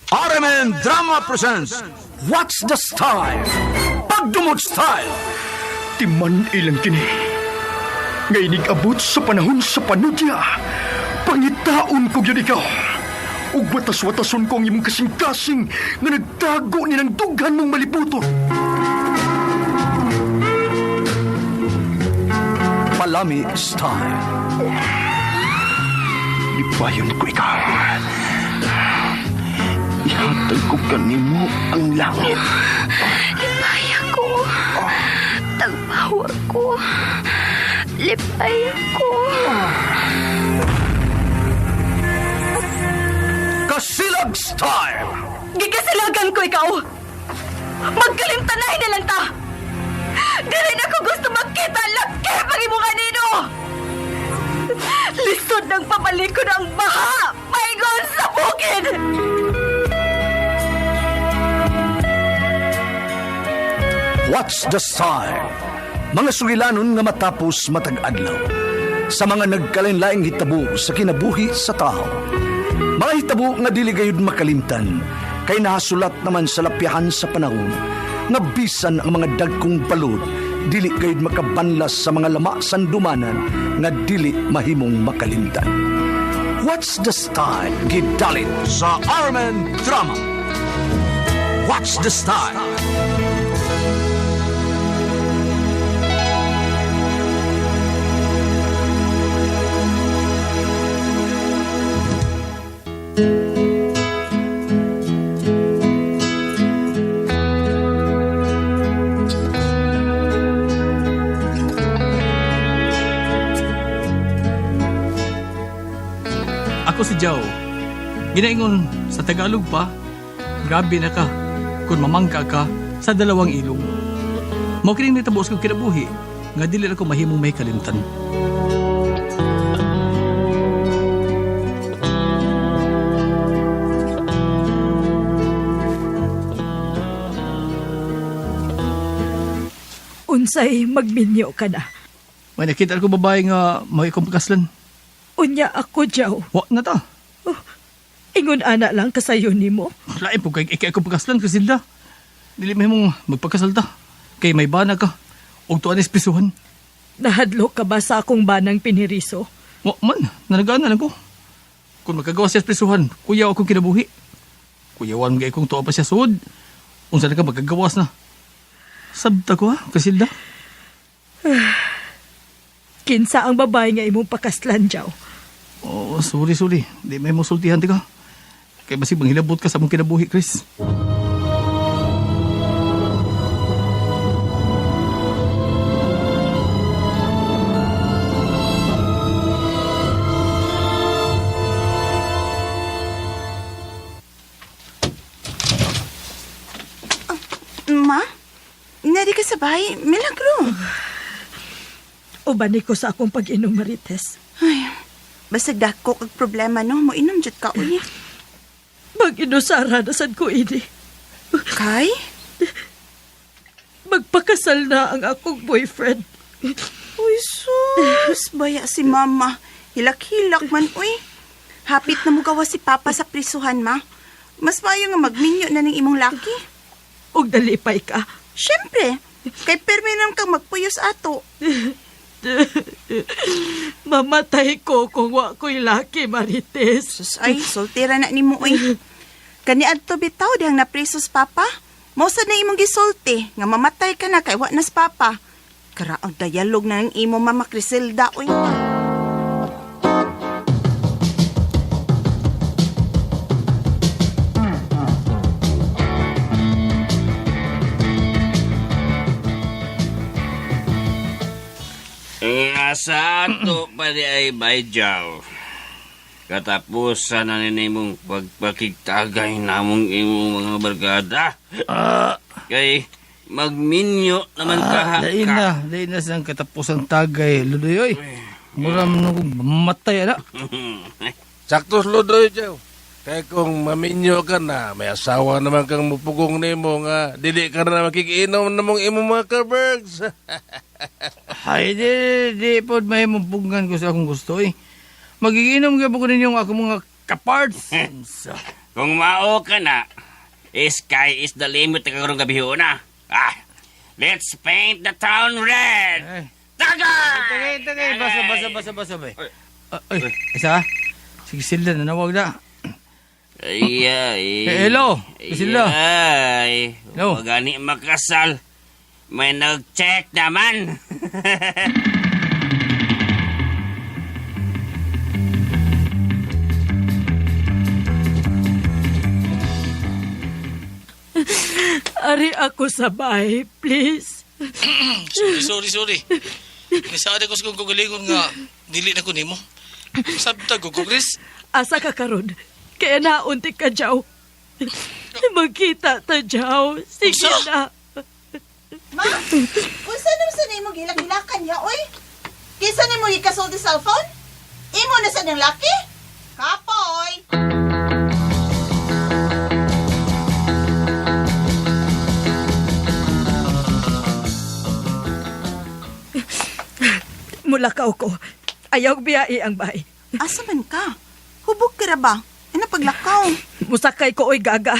RMN Drama presents What's the Style? Pagdumot Style! Timan ilang kini. Nga inig-abot sa panahon sa panudya. Pangitaon ko gyud ikaw. Ug watas-watason ko ang imong kasing-kasing nga nagtago ni ng dughan mong malibuton. Palami Style. Lipayon ko ikaw. Ihatag ko kanimo ang langit. Lipay ako. Tagpawa ko. Lipay ako. Kasilag Style! Gigasilagan ko ikaw. Magkalimtanay na lang ta. Dili na ko gusto magkita laki pag imo kanino. Lisod ng pabalikon ang baha. Paingon sa bukid. What's the Style? Mga sugilanon nga matapos matag adlaw. Sa mga nagkalain-laing hitabo sa kinabuhi sa tao. Mga hitabo nga dili gayud makalimtan kay nahasulat naman sa lapyahan sa panahon nga bisan ang mga dagkong balod dili gayud makabanlas sa mga lama sandumanan nga dili mahimong makalimtan. What's the Style? Gidalit sa RMN Drama. What's the Style? Ako si Joe. Ginaingon sa Tagalog pa, grabe na ka kung mamangka ka sa dalawang ilong. Mao kini nitabo sa kinabuhi nga dili na ko mahimong may kalimtan. Unsay magminyo ka na. May nakita ko babae nga may akong pagkaslan. Unya ako, Jaw. Wa na ta. Ingon ana lang kasayo nimo. Lain po kay ikay akong pagkaslan Griselda. Dili mahimong magpakasal ta. Kay may bana ka. Og tuan espisuhan. Nahadlok ka ba sa akong banang piniriso? Wa man, nanagaan na lang ko. Kung magkagawa siya sa prisuhan, kuyaw akong kinabuhi. Kuyawan mga ikong tuwa pa siya suod. Unsa na ka magkagawas na. Sabta ko ha, Griselda. Kinsa ang babae nga imong pakaslan, Jaw? Oh, sorry, sorry. Di may musultihan ti ka. Kay basig manghilabot ka sa mong kinabuhi, Chris. Ma? Nari ka sa bahay? Milagro. Uban ko sa akong pag-inom, Marites. Ay, basta dako kag problema no, mo inom jud ka uy. Mag-inusara na sad ko ini. Kay? Magpakasal na ang akong boyfriend. Uy, sus, baya si mama. Hilak-hilak man, uy. Hapit na mugawa si papa sa prisuhan, ma. Mas maayo nga magminyo na ng imong laki. Og dalipay ka. Siyempre, kay permi naman kang magpuyos ato. Mamatay ko kung wa ko'y laki, Marites. Sus, ay, soltera na nimo, uy. Kani adto bitaw dihang napresos papa. Mao sad na imong gisulti nga mamatay ka na kay wa nas papa. Karaang dialog na ng imo mama Criselda, uy. Nga sa ato pa di ay bayjaw. Katapusan na nimong pagpakigtagay namong imong mga barkada. Kay magminyo naman ka. Lain na, lain na silang katapusan tagay, Ludoy, oy. Mura man akong mamatay, ana. Sakto Ludoy, Joe. Kaya kung maminyo ka na, may asawa naman kang mupugong nimo nga dili ka na makikiinom na mong imong mga kabergs. Ay, di, di po may mumpungan ko sa akong gusto, eh. Magiginom ka po ko ninyong akong mga kaparts. Unsa? Kung mao ka na, sky is the limit ka karong gabi na. Ah, let's paint the town red. Eh. Tagay! Tagay, tagay, basa, basa, basa, basa, bay. Ay, isa. Sige, Silda, nanawag na. Ay, ay. Eh, hello, Priscilla. Ay, Hello. Huwag gani makasal. May nag-check naman. Ari ako sa bahay, please. Sorry, sorry, sorry. Nisaad ako sa kong kagalingon nga dili na ko nimo. Sabta ko, Chris. Asa ka karon? Kaya naunti ka, Jaw. Magkita ta, Jaw. Sige Unsa? na. Ma, unsa naman sa nimo gilak-gilakan niya, oy? Kinsa nimo gikasulti cellphone? Imo na sa nang laki? Kapoy! Mulakaw ko. Ayaw biyai ang bahay. Asa man ka? Hubog ka ra ba? Ano paglakaw? Musakay ko, oy, gaga.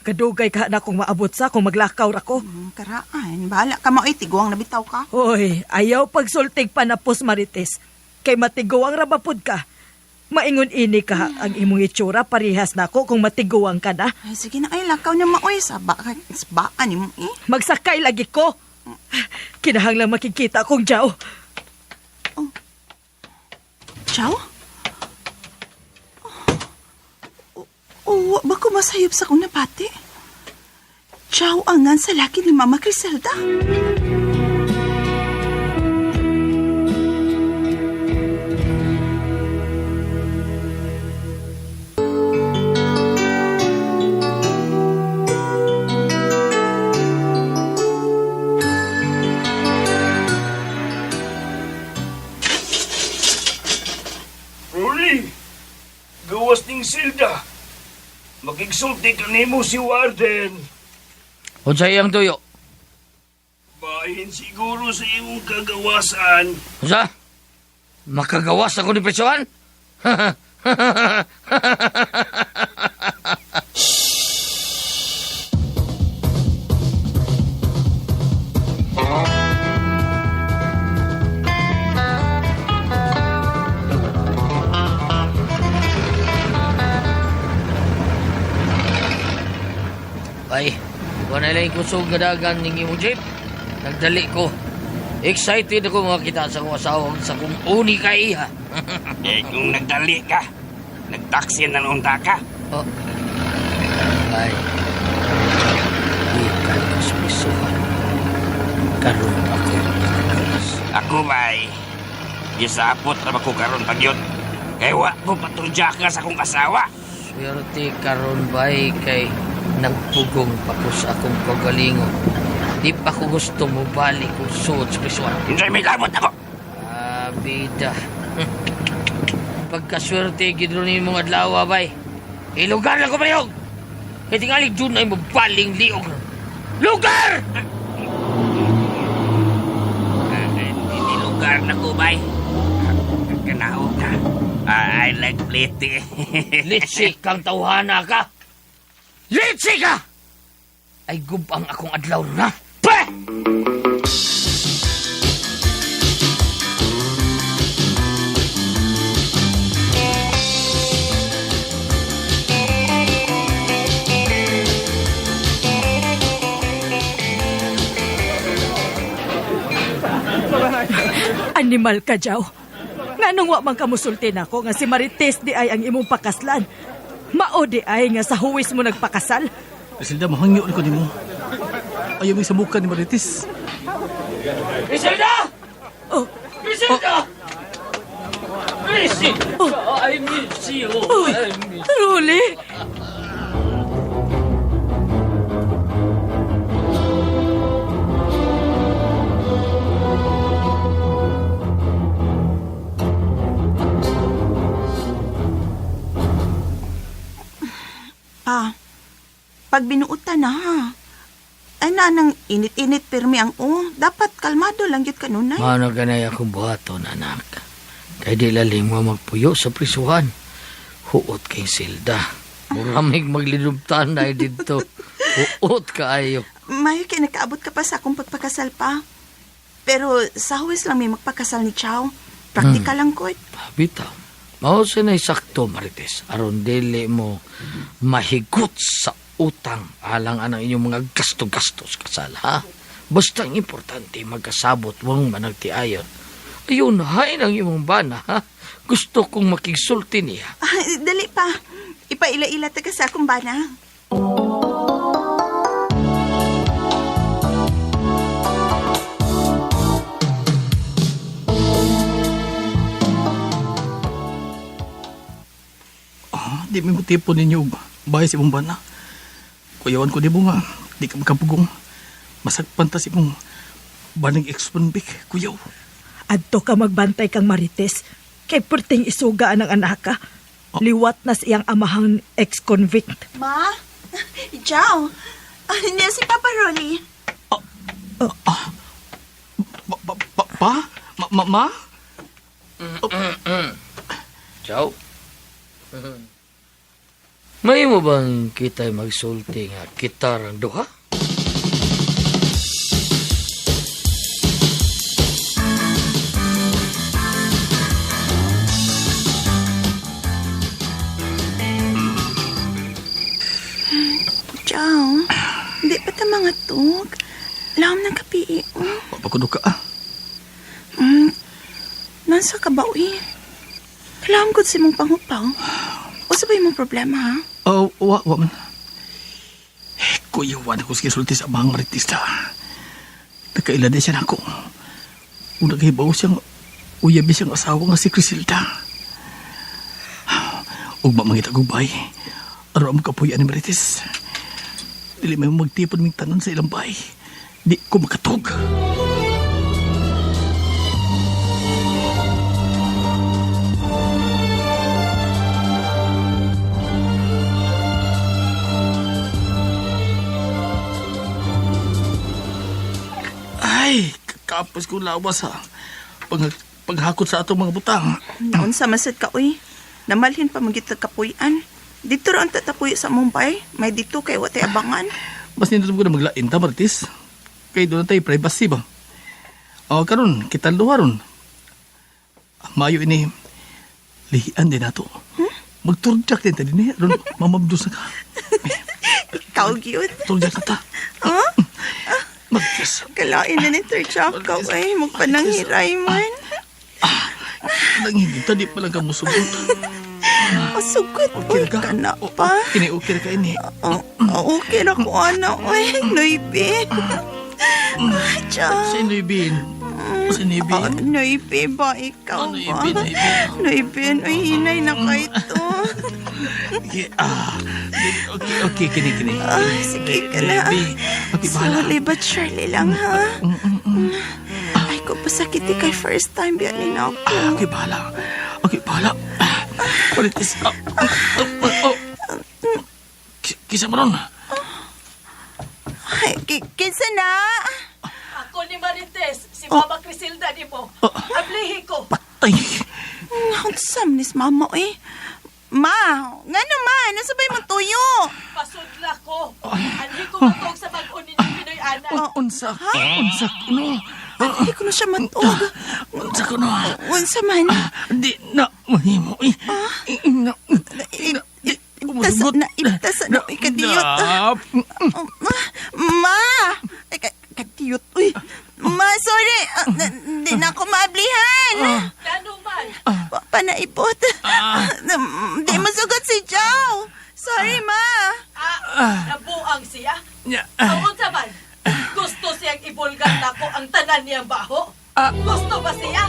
Kadugay ka na kung maabot sa kung maglakaw ra ko. Karaan, bahala ka maoy, tiguang nabitaw ka. Hoy, ayaw pagsultig panapos Marites. Kay matiguang rabapod ka. Maingon ini ka ang imong itsura parihas nako kung matiguang ka na. Ay, sige na, ay, lakaw na maoy. Saba ka, sabaan nimo eh. Magsakay lagi ko. Kinahanglang makikita kong jaw. Ciao? Oh, oh, ba ko masayop sa kong napati? Ciao angan sa laki ni Mama Griselda. Rolly, gawas ning silda. Makigsulti ka nimo si Warden. Unsa iyang tuyo? Bahin siguro sa imong kagawasan. Unsa? Makagawas ako ni Presohan? Ay, wala lang kusog gadagan ning imong jeep. Nagdali ko. Excited ako makita sa akong asawa ug sa akong uni ka iha. Eh, kung nagdali ka, nagtaksi na unta ka. Oh. Ay. Gikan ko sa prisuhan. Karon ako nakagawas. Ako bay, gisapot ra ba ko karon pagyot. Kay wa ko patrudya ka sa akong asawa. Swerte karon bay kay nagpugong pa ko sa akong kagalingon. Di pa ko gusto mo balik kung suot sa prisuhan. Unsay may labot ako? Ah, bida. Pagkaswerte, gid ron imong adlaw, bay. Ilugar lang ko palihog! Kay tingali dun ay mabaling liog. Lugar! Hindi lugar na ko bay. Kanao ka. Ah, I like plate. Litsi kang tawhana ka! Litsi ka! Ay gubang akong adlaw na. Pa! Animal ka, Jaw. Nganong wa man ka musulti nako nga si Marites di ay ang imong pakaslan. Mao di ay nga sa huwis mo nagpakasal. Griselda, mahangyo na ko nimo. Ayaw may samukan ni Marites. Griselda! Oh. Griselda! Griselda! I miss you. Uy, I miss Rolly! Pa, pag binuutan na ha. Ay na nang init-init pirmi ang o. Dapat kalmado lang yun kanunay. Mano ganay akong buhaton, anak. Kay di lalim mo magpuyo sa prisuhan. Huot kay Silda. Muramig maglilubtan na dito. Uot kaayo. Mayo kay nakaabot ka pa sa akong pagpakasal pa. Pero sa huwes lang may magpakasal ni Chow. Praktikal lang ko. Bitaw. Mao sinay sakto, Marites. Aron dili mo mahigot sa utang alang anang inyong mga gasto-gastos kasal, ha? Basta ang importante, magkasabot wang managtiayon. Ayun, hain ang imong bana, ha? Gusto kong makigsulti niya. Ah, dali pa. Ipaila-ila ta ka sa akong bana. Ah, di may motipo ninyo og bahay sa imong bana. Kuyawan ko di mo nga, di ka makapugong. Masagpan ta sa imong banang ex-convict, kuyaw. Adto ka magbantay kang Marites. Kay perting isuga ang anaka. Liwat na sa iyang amahang ex-convict. Ma? Chow? Ah, niya si Papa Rolly. Pa? Pa? Pa? pa? Ma? Ma? Ma? Ciao. May mo bang kita'y magsulti nga kita rang duha? Chow, hindi pa ta mga tug. Lahom ng kapi. Oh. Papakudo ka ah. Nasa ka ba, uy? Kailangan ko sa imong pangupaw. O sa ba imong problema, ha? Oh, wa, wa man. Eh, kuyawan ako sa kisulti sa amahang Maritista. Nagkaila din siya nako. Kung naghibaw siyang uyabi siyang asawa nga si Crisilda. Ug mangita kog bay. Aron ang kapuyan ni Marites. Dili may magtipon ming tanan sa ilang bay. Di ko makatog. Ay, kakapos ko lawas ha. Paghakot sa atong mga butang. Unsa masad ka, uy. Namalhin pa magit kapuyan. Dito ra ang tatapuyo sa Mumbai. May dito kay watay abangan. Mas nindot ko na maglain ta, Marites. Kay doon na tayo privacy ba? O, karon kita luha ron. Mayo ini, lihian din nato. Magturjak din ta din eh. Ron, mamabdos na ka. Ikaw, gyud. Turjak na ta. Huh? Marites, Kalain na ni Turjak ka, uy. Magpananghiray man. Lang hindi ta, di pa lang ka musugot. Sugot, uy. Okay ka? Kana pa. Kini, okay ra ka ini. Oh, okay na ko, ana, uy. Noibe. Ah, tiyan. Sa Nuibin. Sa Nuibin. Oh, noibe ba? Ikaw Oh, ba? noibe, noibe. Noibe, uy, hinay na kay to. Okay, ah. Okay, okay, kini, kini. Ah, sige ka na. Noibe. Okay, bahala. Slowly but surely lang, ha? Ay, ko pasakit kay first time biya ni na ako. Ah, okay, bahala. Okay, bahala. Marites. Ah, ah, ah, oh. Kisa mo ron. Ay, kinsa na? Ako ni Marites, si Mama Crisilda ni mo. Ablihi ko. Patay. Unsa man is mama, eh. Ma, ngano ma? Nasa ba imong tuyo? Pasudla ko. Anhi ko matog sa bag-o ninyong Pinoy anak. Unsa? Unsa kuno? Ay, ko na siya matog. Unsa kuno? Unsa man? Di na mahimo. Eh. Na, na, di, Ibtasa na, ibtasa na, uy, kadiyot. Na, Ma! Ay, kadiyot, uy. Ma, sorry. Ah, di na ako maablihan. Gano man? Wa pa naipot. Di masugot si Joe. Sorry, ma. Ah, nabuang siya. Nya, Ang unsa man? Gusto siyang ibulgar nako ang tanan niyang baho? Gusto ba siya?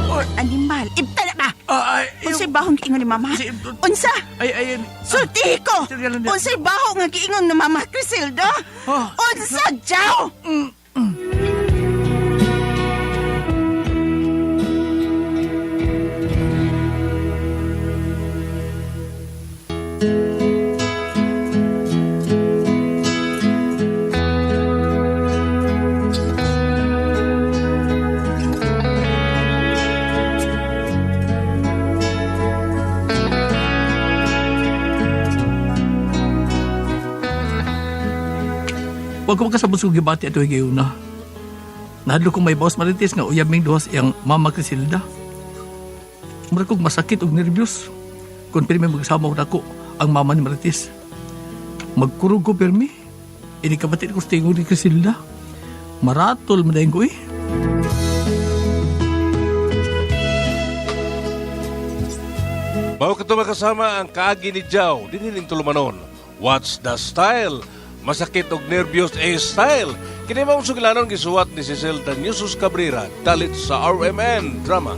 Or animal. Ibta na ba? Ah, ay, Unsay bahong giingon ni mama? Si- Unsa? Ay, ay, ay. Sultihi ko! Unsay baho nga giingon ni mama Crisilda? Ah. Unsa, Joe? Wa ko makasabot sa gibati ato higayuna. Nahadlok kong may bawas, Marites, nga uyab ming duha sa iyang mama Crisilda. Mura kong masakit og nervyos kung pirmi magsama nako ang mama ni Marites. Magkurog ko pirmi. Ini kabati ko sa tingog ni Crisilda. Maratol man ko eh. Mao kato makasama ang kaagi ni Jow, dinhi ning tulumanon. What's the style? Masakit og nervyos a style. Kini maong sugilanon gisuwat ni Cecil Danyusos Cabrera, dalit sa RMN Drama.